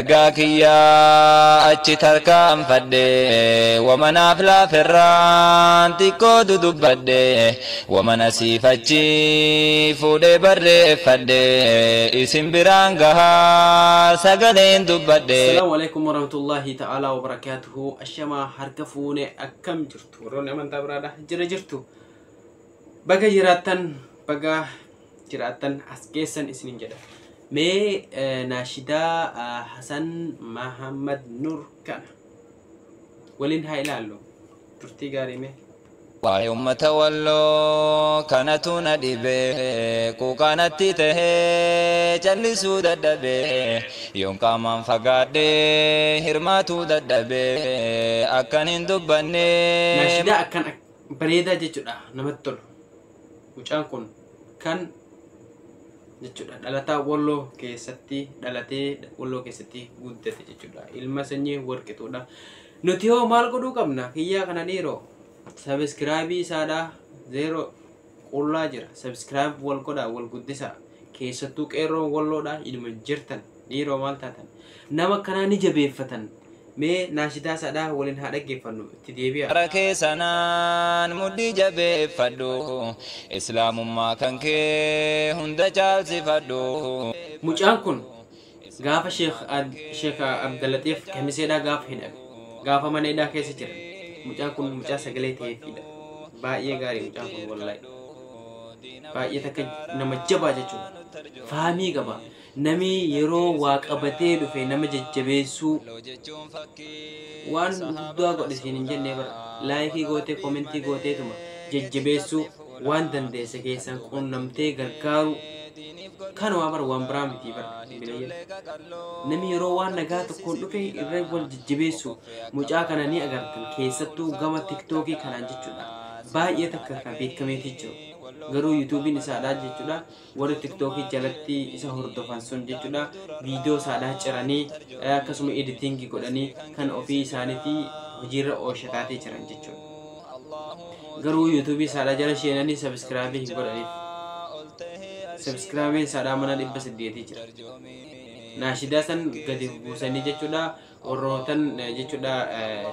Ergaa kiyyaa achi tarkaanfadhe, wamanaaf laafirraan xiqqoo dudubbadhe, wamana siifachi fuudhee barreeffadhe, isin biraan gahaa sagaleen dubbadhe. Assalamu alaikum warahmatullahi ta'ala wabarakatuhu. Ashamaa, harka fuune, akkam jirtu? Warroonni amantaa biraadha jira jirtu. Baga jiraattan, baga jiraattan, as geessan isinin jedha. Mee naashidaa Hasan Mahammad Nur kana waliin haa ilaallu. Turtii gaarii mee. Waa'ee uummata Walloo kanatu na dhibe, quuqaanatti tahee callisuu dadhabe, yoon qaamaan fagaadhee hirmaatuu dadhabe, akkan hin dubbanne. Naashidaa akkan bareedaa jechuudha, namatti tolu. Mucaan kun kan jechuudha dhalataa Walloo keessatti dhalatee Walloo keessatti guddate jechuudha. Ilma sanyii warqituudha. Nuti hoo maal godhuu qabna? Kiyyaa kana dhiiroo. Subscribe isaadha zero qullaa jira. Subscribe wal godhaa, wal guddisaa. Keessattuu qeerroon Walloodha ilma jirtan dhiiroo maal taatan? Nama akkanaa ni jabeeffatan. Mee naashidaa isaadha waliin haa dhaggeeffannu, itti deebi'a. Bara keessanaan mudhii jabeeffadhu, islaamummaa kan kee hunda caalsifadhu. Mucaan kun gaafa Sheekh Abdalaxiif Kamiseedhaa gaafa hidhame, gaafa mana hidhaa keessa jiran, mucaan kun mucaa sagalee ta'eefidha. Baay'ee gaarii mucaan kun, wallaahi. Baay'ee takka nama jabaa jechuudha. Faamii qaba. Nami yeroo waa qabatee dhufe nama jajjabeessuu waan guddaa godhe siin hin jennee bara. Like gootee, comment gooteetuma jajjabeessuu, waan dandeesse keessan quunnamtee gargaaru kanuma bara, waan biraa miti bara. Namni yeroo waan nagaa tokkoon dhufe irra wal jajjabeessu. Mucaa kana ni agartan, keessattuu gama TikTokii kanaan jechuudha. Baay'ee takka kan beekameeti jiru. Garuu YouTubeiin isaadhaa jechuudha, warri TikTokii jalatti isa hordofan sun jechuudha, viidiyoo isaadhaa ciranii akkasuma editing godhanii kan ofii isaaniitii hojiirra oolchataatee jiran jechuudha. Garuu YouTubeii isaadhaa jala seenanii subscribe hin godhaniif. Subscribeiin isaadhaa mana 800 jira. Naashidaa san gadi buusanii jechuudha, warrootan jechuudha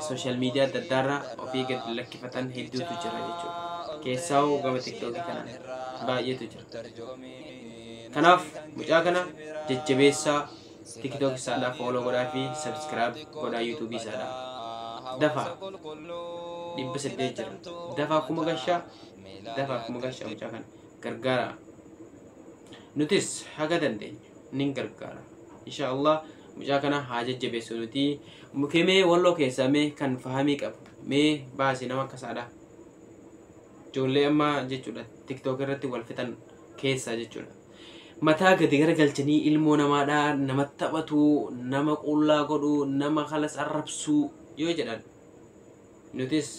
social media adda addaarra ofii gadi lakkifatan hedduutu jira jechuudha. Keessaa gama TikTokii kanaan baay'eetu jira. Kanaaf mucaa kana jajjabeessaa, TikTok isaadhaa follow godhaa fi subscribe godhaa YouTubeii isaadhaa. Dafaa, 800 jira. Dafaa 1000 gashaa, dafaa 1000 gashaa, mucaa kana gargaara. Nutis haga dandeenyu nin gargaara. Insha Allah mucaa kana haa jajjabeessu nuti. Mee Walloo keessaa mee kan fahamii qabu mee baasi, nama akkasaadha. Ijoollee ammaa jechuudha TikTok irratti wal fixan keessaa jechuudha. Mataa gadi garagalchanii ilmoo namaadhaa nama taphatu, nama qullaa godhu, nama kalas arrabsuu yoo jedhan, nutis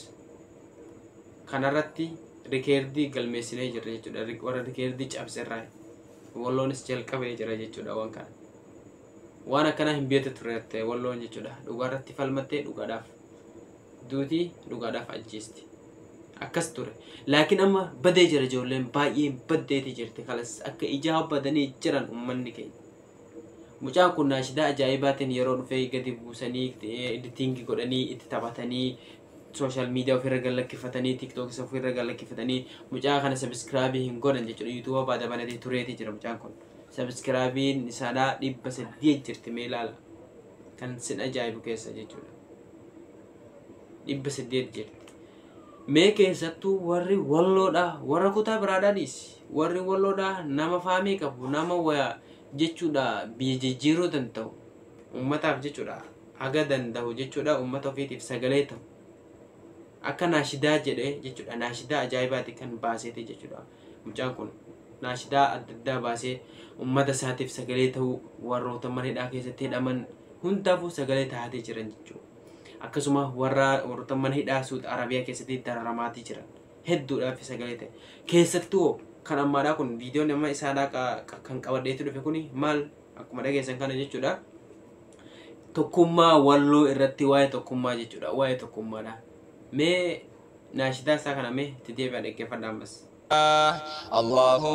kanarratti record galmeessinee jirra jechuudha. Warra record cabserraa Walloonis jalqabee jira jechuudha waan kana. Waan akkanaa hin beektu turte Walloon jechuudha. Dhugaarratti falmattee dhugaadhaaf duutii, dhugaadhaaf ajjeesti. Akkas ture. Laakiin amma badee jira, ijoolleen baay'ee baddeeti jirti. Kalas akka ijaa badanii jiran uummanni keenya. Mucaan kun naashidaa ajaa'ibaatiin yeroo dhufee gadi buusanii, editing godhanii itti taphatanii, social media ofirra gallakkifatanii, TikTokis ofirra gallakkifatanii, mucaa kana subscribe hin godhan jechuudha. YouTubea baada banatee tureeti jira mucaan kun. Subscribeiin isaadhaa 800 jirti, mee ilaala. Kan sin ajaa'ibu keessa jechuudha. 800 jirti. Mee keessattuu warri Walloodhaa, warra kutaa biraadhaa dhiisi. Warri Walloodhaa nama faamii qabu, nama waya jechuudha, biyya jijjiiruu danda'u. Uummataaf jechuudha haga danda'u jechuudha, uummata ofiitiif sagalee ta'u. Akka naashidaa jedhee jechuudha, naashidaa ajaa'ibaati kan baaseeti jechuudha. Mucaan kun naashidaa adda addaa baasee uummata isaatiif sagalee ta'uu, warroota mana hidhaa keessatti hidhaman hundaafuu sagalee taatee jiran jechuudha. Akkasuma warra warroota mana hidhaa Suud Arabiyaa keessatti dararamaatii jiran hedduudhaaf sagalee ta'e. Keessattuu kan ammaadhaa kun, viidiyoon amma isaadhaa kan qabadheetu dhufe kuni maal, akkuma dhageessan kana jechuudha. Tokkummaa Walloo irratti, waa'ee tokkummaa jechuudha, waa'ee tokkummaadha. Mee naashidaa isaa kana mee itti deebi'aa dhaggeeffadhaa ammas. Allahu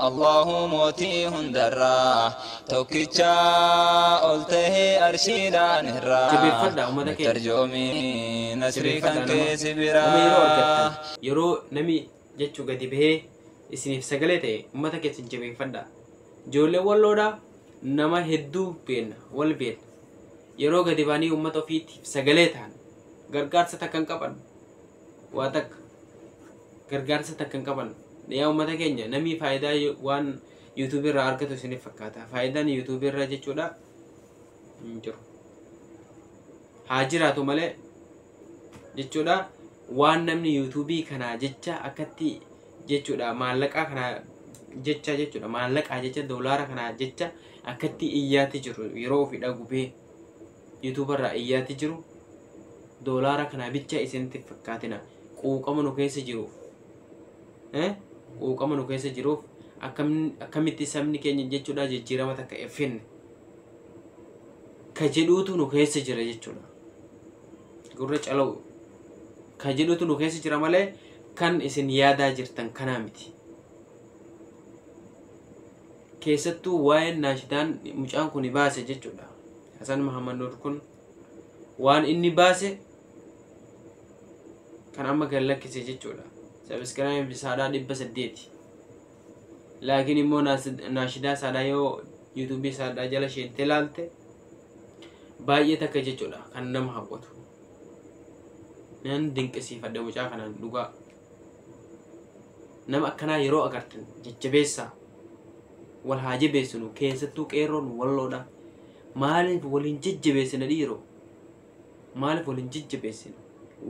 Allahu mootii hundarraa tokkicha ol tahee arshiidhaan irraa Jabeeffadhaa uummata keenya. Tarjoomii nasrii kan Jabeeffadhaa nama. keessi Nama yeroo biraa argattan, yeroo nami jechuu gadi bahee isiniif sagalee ta'e, uummata keessan jabeeffadhaa. Ijoollee walloodhaa nama hedduu beenna, wal beenna. Yeroo gadi ba'anii uummata ofiitiif sagalee ta'an gargaarsa takka hin qaban. Waa takka gargaarsa takka hin qaban. Yaa uummata keenya, namni faayidaa waan yuutuubii irraa argatu isiniif fakkaata. Faayidaan yuutuubii irraa jechuudha hin jiru. Haa jiraatu malee jechuudha, waan namni yuutuubii kanaa jecha akkatti jechuudha, maallaqaa kanaa jecha jechuudha, maallaqaa jecha, doolaara kanaa jecha akkatti iyyaatti jiru, yeroo ofii gubee yuutuubarraa iyyaatti jiru, doolaara kanaa bicha isinitti fakkaatina. Quuqama nu keessa jiruuf, quuqama nu keessa jiruuf, akkamitti sabni keenya jechuudha jijjiirama takka effinne ka jedhuutu nu keessa jira jechuudha. Gurra calawu ka jedhutu nu keessa jira malee kan isin yaadaa jirtan kanaa miti. Keessattuu waa'een naashidaan mucaan kun baase jechuudha. Hasan Mahamad Nur kun waan inni baase kan amma gad lakkise jechuudha. Subscribe isaadhaa 800. Laakiin immoo naashidaa isaadhaa yoo yuutuubii isaadhaa jala sheentee ilaalte, baay'ee takka jechuudha kan nama hawwatu. Nan dinqisiifadhe mucaa kanaan dhugaa. Nama akkanaa yeroo agartan jajjabeessaa. Wal haa jabeessinu, keessattuu qeerroon walloodha. Maaliif waliin jajjabeessina dhiiroo? Maaliif waliin jajjabeessina?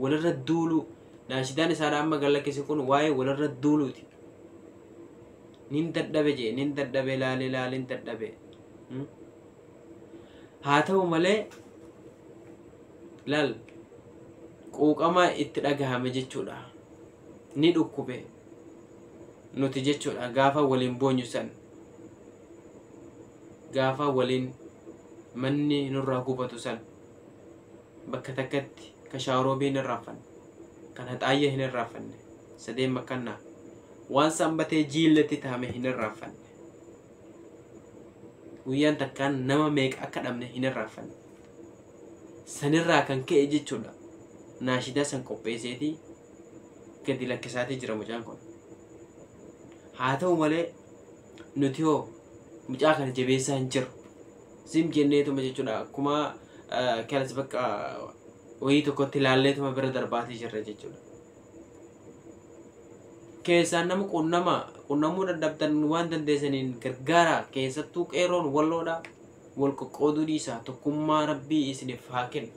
Walirra duuluu. Naashidaan isaadhaa amma gad lakkise kun waa'ee walirra duuluuti. Nin dadhabe jee, nin dadhabe, laalee laaleen dadhabe. Haa ta'u malee laal, quuqama itti dhagahame jechuudha. Ni dhukkube nuti jechuudha gaafa waliin boonyu san. Gaafa waliin manni nurraa gubatu san. Bakka takkatti ka shaaroobii hin irraanfanne. Kan haxaayya hin irraanfanne. Sadeen makkannaa. Waan sanbatee jiillatti taame hin irraanfanne. Guyyaan takkaan nama meeqa akka dhabne hin irraanfanne. Sanirraa kan ka'e jechuudha. Naashidaa san qopheesseetii gadi lakkisaatii jira mucaan kun. Haa ta'u malee nuti hoo mucaa kana jabeessaa hin jiru. Sim jenneetuma jechuudha, akkuma kanas bakka wayii tokkotti ilaalleetuma bira darbaatii jirra jechuudha. Keessaan nama qunnama qunnamuu dadhabdan waan dandeessaniin gargaara, keessattuu qeerroon walloodha. Wal qoqqooduu dhiisa, tokkummaa rabbii isiniif haa kennu.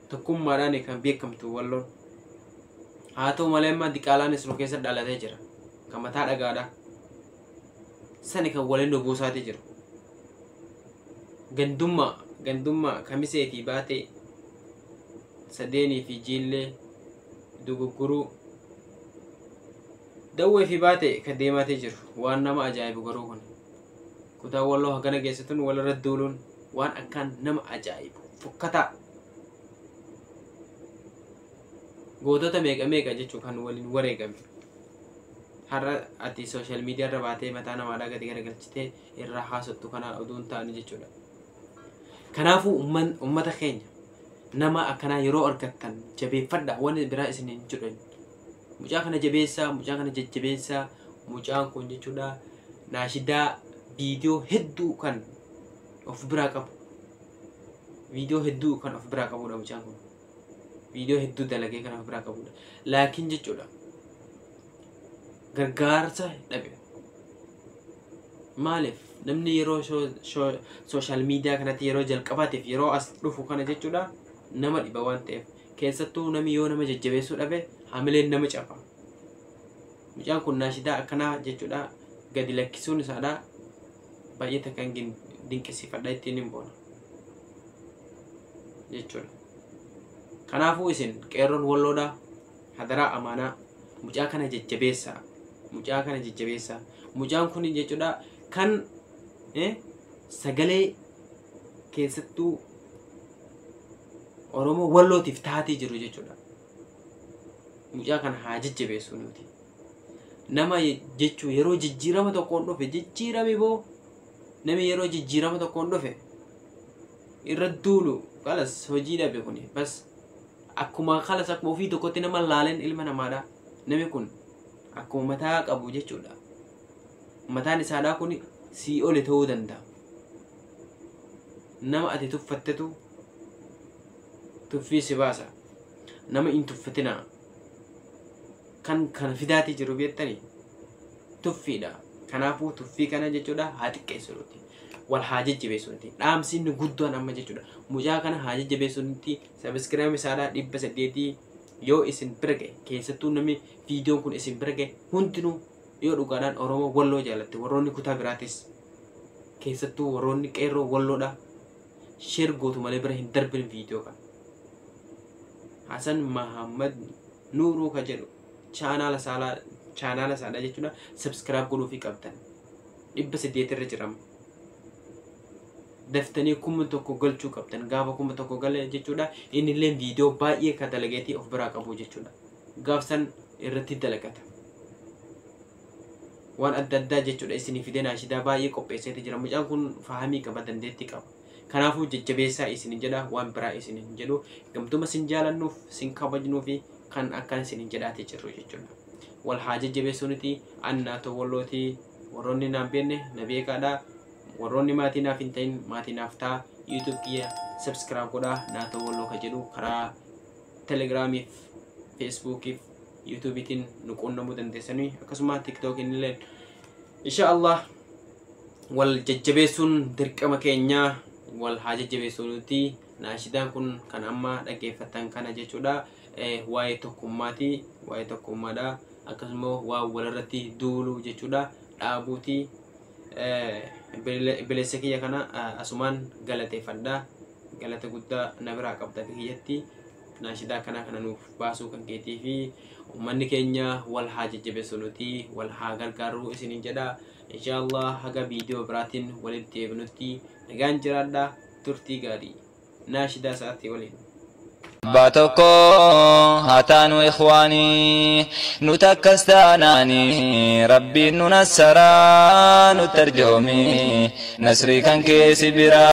Tokkummaadhaan kan beekamtu walloon. Haa ta'u malee amma diqaalaanis nu keessa dhalatee jira. Kan mataa dhagaadha. Sani kan waliin nu buusaatii jiru. Gandummaa gandummaa kamisee fi baatee, sadeenii fi jiillee, dugugguruu, dawwee fi baatee kan deemaatee jiru waan nama ajaa'ibu garuu kun. Kutaa walloo hagana geessituun walirra duuluun waan akkaan nama ajaa'ibu fokkataa. Gootota meeqa meeqa jechuun kan waliin wareegame. Har'a ati social media irra baatee mataa namaadhaa gadi garagalchitee irraa haasottu kana oduu hin taane jechuudha. Kanaafuu uummata keenya, nama akkanaa yeroo argattan jabeeffadha, wanni biraa isin hin jedhan. Mucaa kana jabeessaa, mucaa kana jajjabeessaa, mucaan kun jechuudha naashidaa viidiyoo hedduu kan of biraa qabu. Viidiyoo hedduu kan of biraa qabudha mucaan kun. Viidiyoo hedduu dalagee kan of biraa qabudha. Laakiin jechuudha gargaarsa dhabe. Maaliif namni yeroo social media kanatti yeroo jalqabaatiif yeroo as dhufu kana jechuudha nama dhiba waan ta'eef, keessattuu namni yoo nama jajjabeessuu dhabe hamileen nama caba. Mucaan kun naashidaa akkanaa jechuudha gadi lakkisuun isaadha baay'ee takkan dinqisiifadha, ittiin hin boona jechuudha. Kanaafuu isin qeerroon walloodhaa, hadaraa amaanaa, mucaa kana jajjabeessaa. Mucaa kana jajjabeessaa. Mucaan kun jechuudha kan sagalee keessattuu Oromoo wallootiif taatee jiru jechuudha. Mucaa kana haa jajjabeessu nuti. Nama jechuu yeroo jijjiirama tokkoon dhufe jijjiirame boo namni yeroo jijjiirama tokkoon dhufe irra duulu kalas hojii dhabe kuni bas akkuma kalas akkuma ofii tokkotti nama laalen ilma namaadha. Namni kun akkuma mataa qabu jechuudha. Mataan isaadhaa kun sii oli ta'uu danda'a. Nama ati tuffattetu tuffii si baasa. Nama hin tuffatinaa. Kan kana fidaatii jiru beektanii tuffiidha. Kanaafuu tuffii kana jechuudha haa xiqqeessu nuti. Wal haa jajjabeessu nuti. Dhaamsi inni guddaan amma jechuudha. Mucaa kana haa jajjabeessu nuti. Subscribe isaadhaa 800 yoo isin bira ga'e keessattuu namni viidiyoon kun isin bira ga'e hundinuu yoo dhugaadhaan Oromoo Walloo jaalatte warroonni kutaa biraatis keessattuu warroonni qeerroo Walloodha share gootu malee bira hin darbin viidiyoo kana. Hasan Mahammad Nuuruu ka jedhu chaanaala isaadha jechuudha. Subscribe godhuufii qabdan. 800 irra jirama. Daftanii 1000 galchuu qabdan. Gaafa 1000 gale jechuudha. Inni illee viidiyoo baay'ee ka dalageetii of biraa qabu jechuudha. Gaafsan irratti dalagata. Waan adda addaa jechuudha isinii fidee naashidaa baay'ee qopheesseeti jira. Mucaan kun fahamii qaba, dandeettii qaba. Kanaafuu jajjabeessaa isin jedha, waan biraa isin hin jedhu. Gamtuma sin jaalannuuf, sin kabajnuu fi kan akkana isin hin jedhaatee jirru jechuudha. Wal haa jajjabeessuu nuti annaatoo Wallootii warroonni naan beekne na beekaadha. Warroonni maatii naaf hin ta'in maatii naaf ta'a. YouTube kiyya subscribe godhaa naatoo Walloo ka jedhu karaa Telegiraamiif, Feesbuukiif, YouTubeetiin nu quunnamuu dandeessanii akkasuma TikTokiin illee insha Allah wal jajjabeessuun dirqama keenyaa wal haa jajjabeessuu nuti. Naashidaan kun kan amma dhaggeeffattan kana jechuudha. Waa'ee tokkummaati, waa'ee tokkummaadha. Akkasuma waa walirratti duuluu jechuudha, dhaabuuti. Bileessa kiyya kana asumaan galateeffadha. Galata guddaa na biraa qabda kiyyatti. Naashidaa kana kana nuuf baasuu kan keetii fi uummanni keenya wal haa jajjabeessu nuti, wal haa gargaaruu isiniin jedha. Insha Allah haga viidiyoo biraatiin walitti deebinutti nagaan jiraadha. Turtii gaarii naashidaa sa'aatii waliin. Abbaa tokko haa taanu ikhwaanii nu takkas taanaanii rabbiin nu nassaraa nu tarjoomi nasrii kan keessi biraa.